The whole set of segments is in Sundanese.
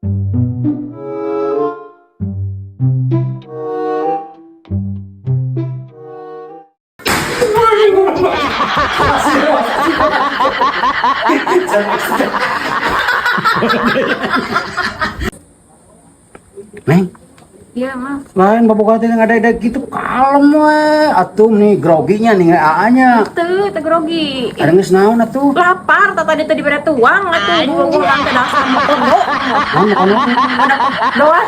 Neng, Iya, Mas. Lain baboga teh ada gitu kalem we. Atuh nih groginya nih AA-nya. Teu, teu grogi. Ada geus naon atuh? Lapar, tah tadi tadi bere tuang atuh. Buru-buru teh dasar makono. Naon makan apa? Doang.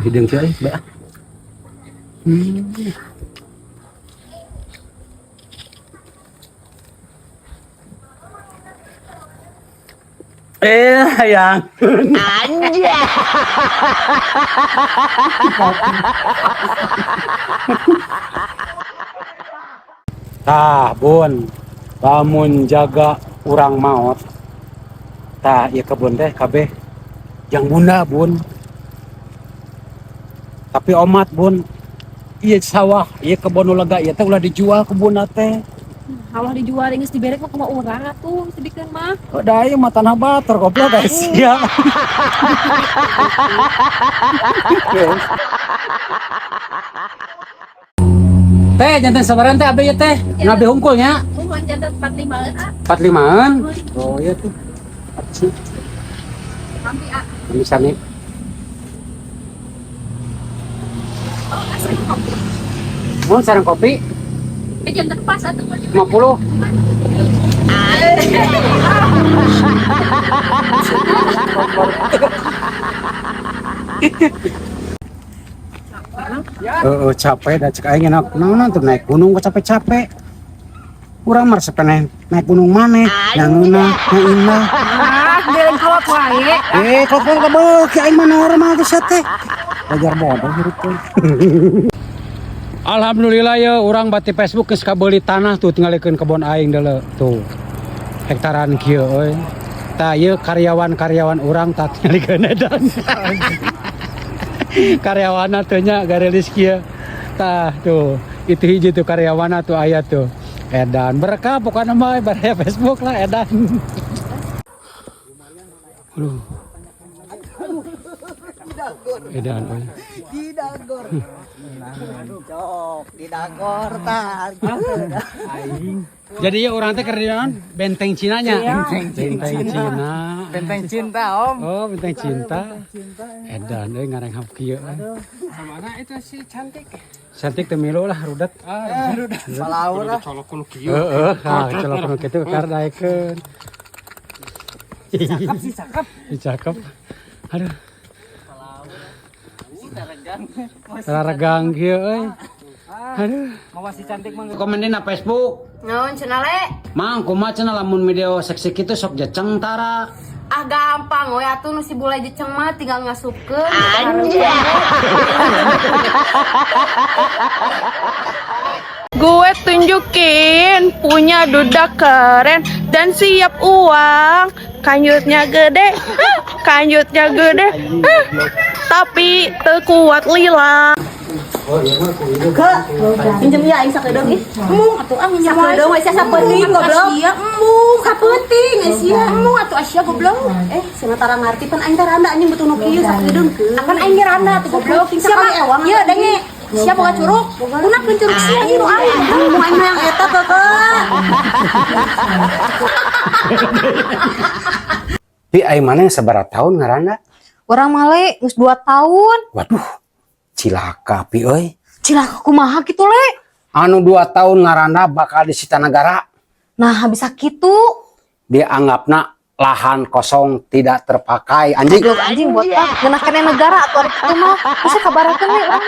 Hideung sih euy, bae. Eh, hayang. Anjay. Tah, Bun. Lamun jaga urang maot. Tah, ieu kebun teh kabeh jang bunda, Bun. Tapi omat, Bun. Ieu sawah, ieu kebun nu lega ieu teh ulah dijual kebunna teh. Awah dijual geus dibere mah kumaha urang atuh geus dibikeun mah. Oh, da ieu mah tanah batur goblok guys. Ya. Teh, janten sabaraha teh abdi ieu teh? Nu abdi hungkul nya? Mohon janten 45 ah. 45-an. Oh iya tuh. Atasnya. Mampi ah. Ini sani. Oh, asli kopi. Mau sareng kopi? Eh, janten pas atuh 50. Heeh, capek dah cek aing enak naon tuh naik gunung kok capek-capek. Urang mah resep naik gunung maneh, yang ngeunah, yang indah. Ah, geleng kolot wae. Eh, kolot kabeuki aing mah normal tuh sia teh. Wajar bodoh hirup teh. Alhamdulillah ya urang bati Facebook geus kabeuli tanah tuh tinggalikeun kebon aing deuleu tuh. Hektaran kieu euy. Tah ieu karyawan-karyawan urang tah tinggalikeun edan. Karyawanna teh nya garelis kieu. Tah tuh, itu hiji tuh karyawanna tuh aya tuh. Edan berkah pokoknya mah baraya Facebook lah edan. Aduh. Edan euy. Didagor. Cok, didagor tah. Jadi ya orang teh keur di naon? Benteng Cina nya. Benteng Cina. Benteng cinta, Om. Oh, benteng cinta. Edan euy ngarenghap kieu euy. Sama itu si cantik. Cantik teu milu lah rudet. Ah, Palaur lah. Heeh, ah colok nu kitu kar daekeun. Cakep sih, cakep. Ih, cakep. Aduh. Tararegang kieu euy. Aduh. Mau si cantik mah. Komen dina Facebook. Naon cenah le? Mang kumaha cenah lamun video seksi kitu sok jeceng tara. Ah, gampang we atuh nu si bule jeceng mah tinggal ngasupkeun. Anjay. Gue tunjukin punya duda keren dan siap uang. Kanjutnya gede, hah, kanjutnya gede, hah, tapi tekuat lila. Ke, pinjem ya aing sakedeung ih. Embung atuh ah minjem sakedeung we sia sapeuting goblok. Sia embung sapeuting eh sia embung atuh asia goblok. Eh sia tara ngarti pan aing teh randa anjing butuh nu kieu sakedeung ke. Apan aing ge randa atuh goblok. Sia mah ieu denge. Sia boga curug, gunakeun curug sia ieu nu aing. Embung aing mah yang eta keke. Pi aing mana sabaraha tahun ngaranna? Urang male geus 2 tahun. Waduh. Cilaka pi euy. Cilaka kumaha kitu le? Anu 2 tahun ngaranna bakal disita negara. Nah, bisa kitu. Dianggapna lahan kosong tidak terpakai anjing. Goblok anjing buat ah ngeunah keneh negara atuh ari kitu mah. Bisa kabarakeun we urang.